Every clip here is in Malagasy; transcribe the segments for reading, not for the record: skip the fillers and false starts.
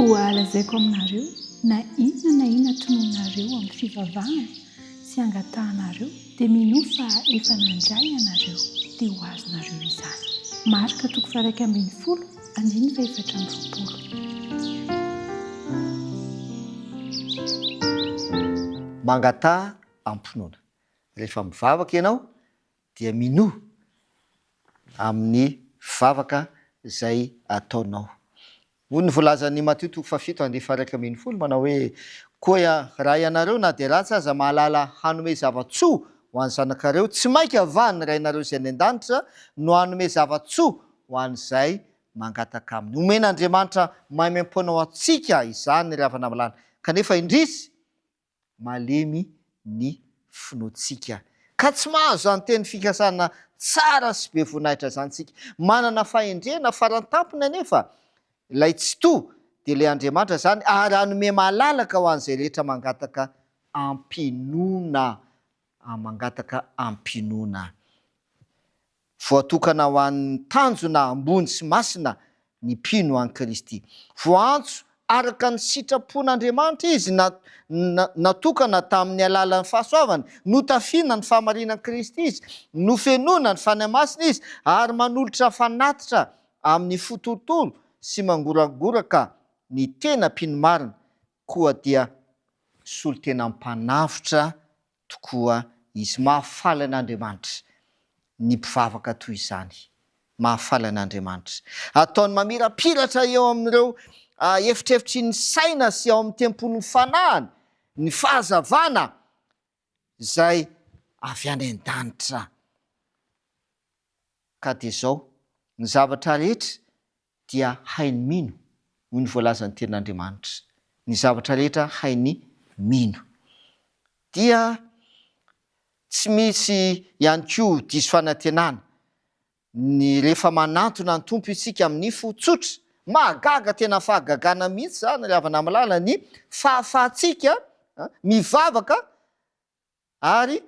Koa lazaiko aminareo, na inona na inona tononareo amin'ny fivavahana sy angatahanareo, dia minoa fa efa nandray ianareo, dia ho azonareo izany. Marka toko faha-11, andininy faha-24. Mangataha am-pinoana. Rehefa mivavaka ianao dia minoa amin'ny vavaka izay ataonao. Hoy ny voalazan'i Matio toko fahafito andininy faha-11 manao hoe, Koa raha ianareo na dia ratsy aza mahalala hanome zava-tsoa ho an'ny zanakareo, tsy mainka va ny Rainareo izay any an-danitra no hanome zava-tsoa ho an'izay mangataka aminy. Omen'Andriamanitra maimaimpoana ho antsika izany ry havana malala, kanefa indrisy, malemy ny finoantsika. Ka tsy mahazo izany teny fikasana tsara sy be voninahitra izany isika. Manana fahendrena farantampony anefa ilay Tsitoha, dia ilay Andriamanitra izany, ary hanome malalaka ho an'izay rehetra mangataka am-pinoana. Mangataka am-pinoana. Voatokana ho an'ny tanjona ambony sy masina ny mpino an'i Kristy. Voaantso araka ny sitrapon'Andriamanitra izy, natokana tamin'ny alalan'ny fahasoavany, notafiana ny fahamarinan'i Kristy izy, nofenoina ny Fanahy Masina izy, ary manolotra fanatitra amin'ny fo torotoro sy mangorangoraka ny tena mpino marina, koa dia solontenam-panavotra tokoa izy. Mahafaly an'Andriamanitra ny mpivavaka toy izany. Mahafaly an'Andriamanitra. Ataony mamirapiratra eo amin'ireo efitrefitry ny saina sy ao amin'ny tempolin'ny fanahiny ny fahazavana izay avy any an-danitra. Ka dia izao, ny zavatra rehetra dia hainy mino, hoy ny voalazan'ny Tenin'Andriamanitra. Ny zavatra rehetra hainy mino. Dia tsy misy ihany koa diso fanantenana ny rehefa manantona ny Tompo isika amin'ny fo tsotra. Mahagaga, tena fahagagana mihitsy izany ry havana malala ny fahafahantsika mivavaka Ary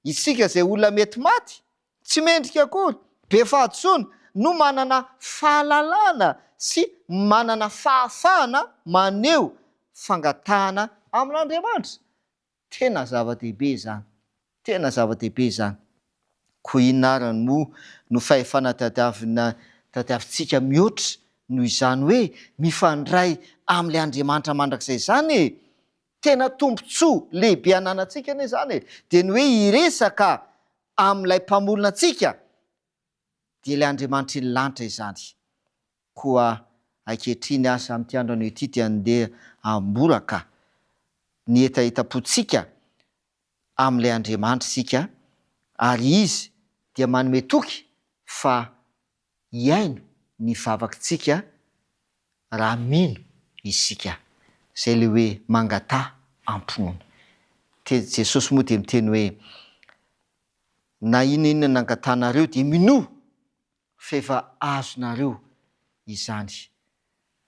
isika izay olona mety maty, tsy mendrika akory, be fahadisoana, no manana fahalalana sy manana fahafahana maneho fangatahana amin'Andriamanitra. Tena zava-dehibe izany. Tena zava-dehibe izany. Koa inona ary moa no fahefana tadiavina tadiavintsika mihoatra noho izany hoe mifandray amin'ilay Andriamanitra mandrakizay izany e? Tena tombontsoa lehibe ananantsika anie izany e! Dia ny hoe hiresaka amin'ilay Mpamorona antsika, dia ilay Andriamanitry ny lanitra izany. Koa ankehitriny aza amin'ity andro anio ity dia andeha hamboraka ny hetahetam-pontsika amin'ilay Andriamanitra isika, ary Izy dia manome toky fa hihaino ny vavakitsika raha mino isika. Zay le hoe mangataha am-pinoana. Te Jesosy moa dia miteny hoe na inona inona nangatahanareo dia minoa fa efa azonareo izany.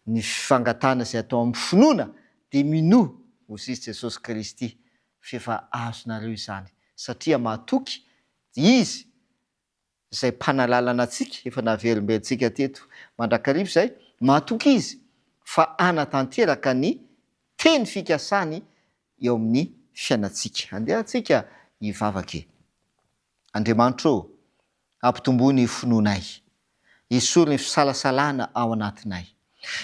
Ny fangatahana izay atao amin'ny finoana dia minoa hozy izy Jesosy Kristy fa efa azonareo izany satria mahatoky Izy izay mpanalalana antsika, efa naverimbenintsika teto mandrakariva izay, matoky izy fa hanatanteraka ny teny fikasany eo amin'ny fiainantsika. Andeha antsika hivavaka e. Andriamanitra ô, ampitomboy ny finoanay, esory ny fisalasalana ao anatinay,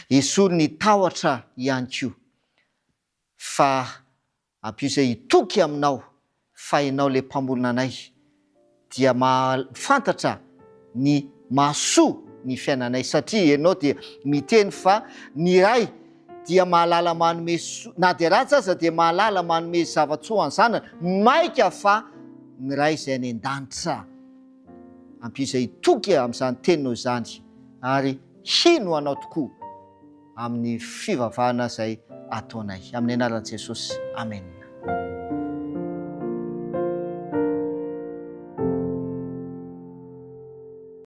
esory ny tahotra ihany koa, fa Ampio izay hitoky aminao fa ianao ilay mpamorona anay dia mahafantatra ny mahasoa ny fiainanay satria ianao dia miteny fa ny Ray dia mahalala manome soa na dia ratsy aza dia mahalala manome zava-tsoa an'ny zanany maika fa ny Ray izay any an-danitra. Ampio izay hitoky amin'izany teninao izany ary hino anao tokoa. amin'ny fivavahana izay ataonay. Amin'ny anaran'i Jesosy. Amen.